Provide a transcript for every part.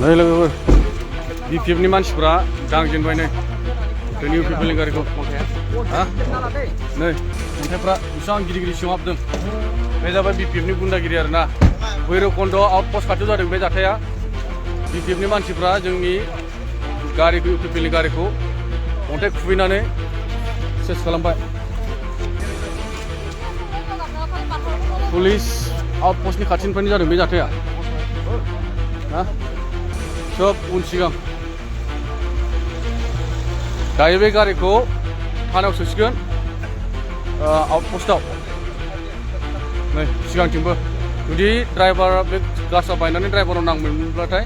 नै लोगोफोर BPF-नि मानसिफ्रा दांजेनबाय नै जोंनि UPPL-नि गारिखौ हा नै अन्थाइफ्रा बेसेबां गिदिर गिदिर सिङाव हाबदों बे जाबाय BPF-नि गुन्डागिरि आरोना भैरबकुन्द आउटपस्ट खाथियाव जादों बे जाथाया BPF-नि मानसिफ्रा जोंनि गारिखौ UPPL-नि गारिखौ अन्थाइ खुबैनानै सेस खालामबाय पुलिस आउटपस्टनि खाथिनिफ्रायनो जादों बे जाथाया हा सोब उन सिगां दायो बे गारिखौ थानायाव सोसिगोन आउटपस्टआव नै सिगांथिंबो जुदि ड्राइभार बे ग्लासा बायनानै ड्राइभाराव नांमोनब्लाथाय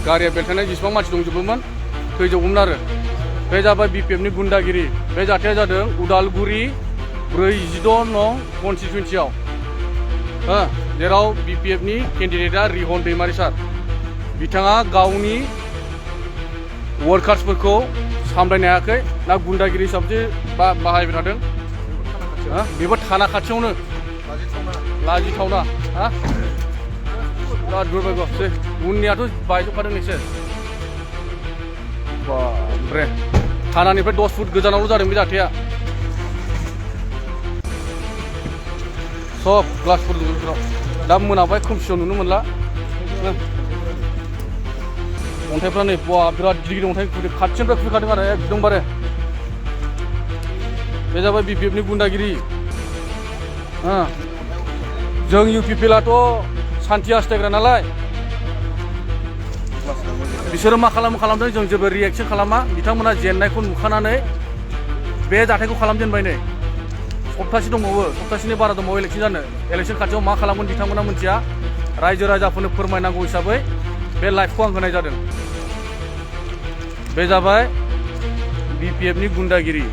गारिया बेलथायनाय जेसेबां मानसि दंजोबोमोन थैजोबगौमोन आरो बे जाबाय BPF-नि गुन्डागिरि बे जाथाया जादों उदालगुरि 42 नं कनस्टिटुवेन्सियाव जेराव BPF-नि केन्डिडेटआ रिहन दैमारि सार बिथाङा गावनि वार्कार्सफोरखौ सामलायनो हायाखै ना गुन्डागिरि हिसाबैसो बाहायबाय थादों बेबो थाना खाथियावनो लाजिथावना हा बिराद दुर्भाग्य उननियाथ' बायजोबखादों एसे बाब्रे थानानिफ्राय 10 फुट गोजानावल' जादों बे जाथाया सब ग्लासफोर दं बेफोराव दा मोनाबाय खोमसियाव नुनो मोनला अन्थाइफ्रा नै बिराद गिदिर गिदिर अन्थाइ खाथिनिफ्राय खुबैखादों आरो एकदमबारे बे जाबाय BPF-नि गुन्डागिरि जों UPPL-आथ' सान्थि हास्थायग्रा नालाय बिसोरो मा खालामदों जों जेबो रिएक्सन खालामा बिथांमोना जेननायखौ नुखानानै बे जाथायखौ खालामजेनबाय नै सप्तासे दंबावो सप्तासेनि बारा दंबावो इलेक्सन जानो इलेक्सन खाथियाव मा खालामगोन बिथांमोना मिथिया रायजो राजाफोरनो फोरमायनांगौ हिसाबै बे लाइफखौ आं होनाय जादों बे जाबाय BPF-नि गुन्डागिरि